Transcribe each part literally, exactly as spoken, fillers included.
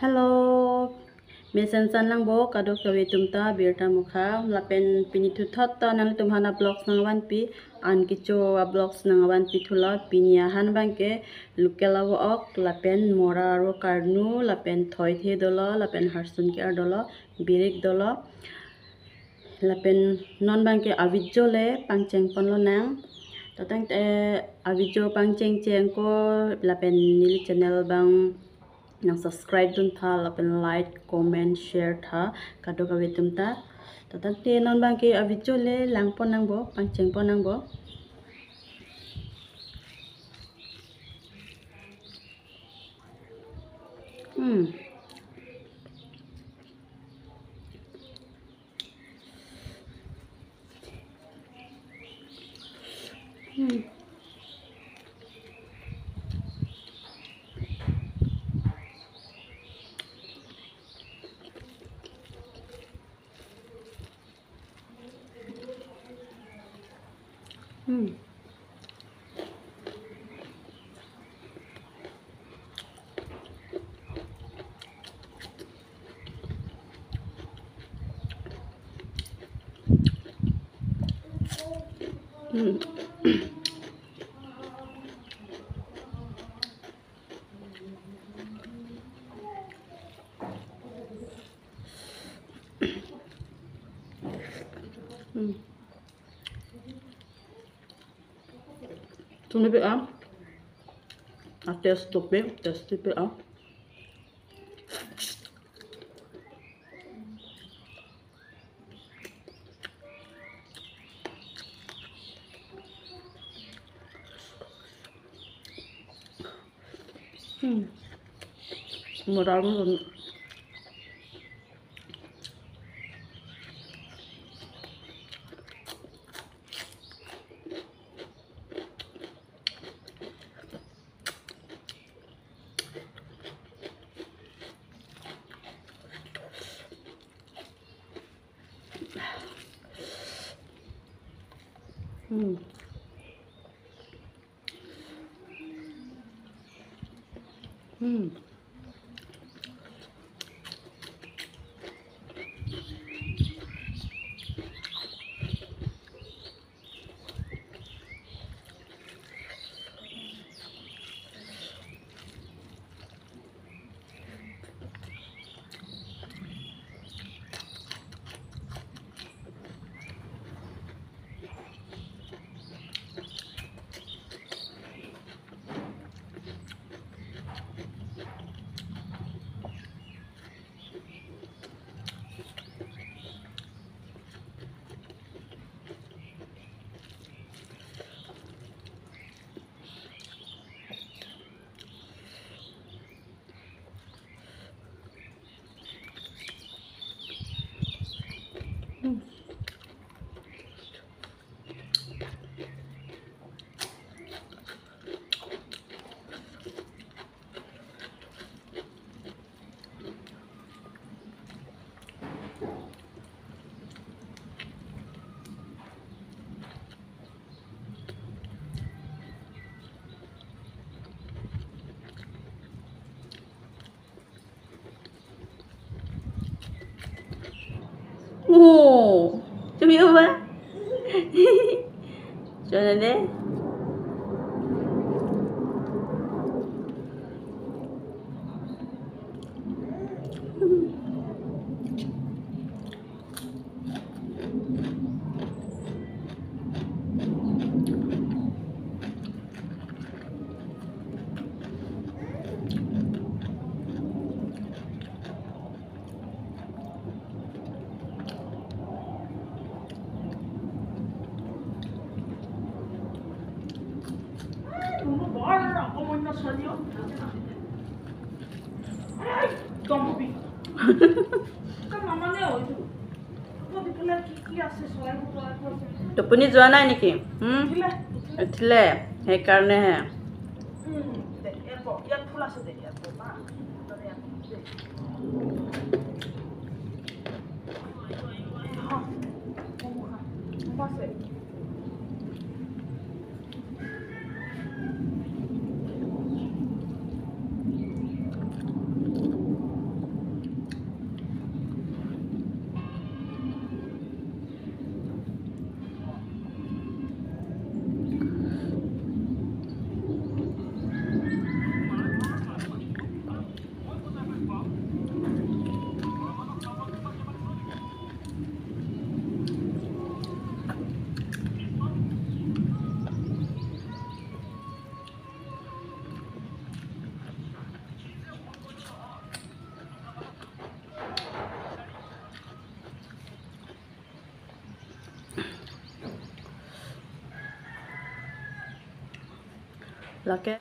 Hello, mesen san lang bo kadokave atum ta birta mukha lapen pini thuthot ta nangtum aphan a vlogs nangvanpi, an kecho a vlogs nangvanpi thulo. Pini ahan abangke local avo ok lapen mora aro karnu lapen thoithe dolo lapen harsun ke-ar dolo, birik dolo. Lapen non abangke a video le pangcheng ponlonang. To tangte a video pangcheng cheng ko lapen neli channel abang nang subscribe dun tha lapen like, comment, share tha kadokave atum ta. To tangte non abangke a video le lang ponnang bo, pangcheng ponnang bo. Hmm. Hmm. Hmm. Hmm. Hmm. Tumi pe a. A taste to pe, tasty pe a. Hmm. Mora aro. Hmm. Hmm. Oh, tumi apa? Sana deh. টোপনি যোৱা নাই নেকি? হুম? উঠিলে। সেইকাৰণেহে। Lake.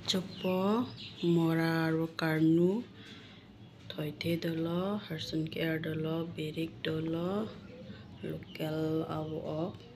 Chopo, mora aro karnu, thoithe dolo, harsun ke-ar dolo, birik dolo, local avo ok.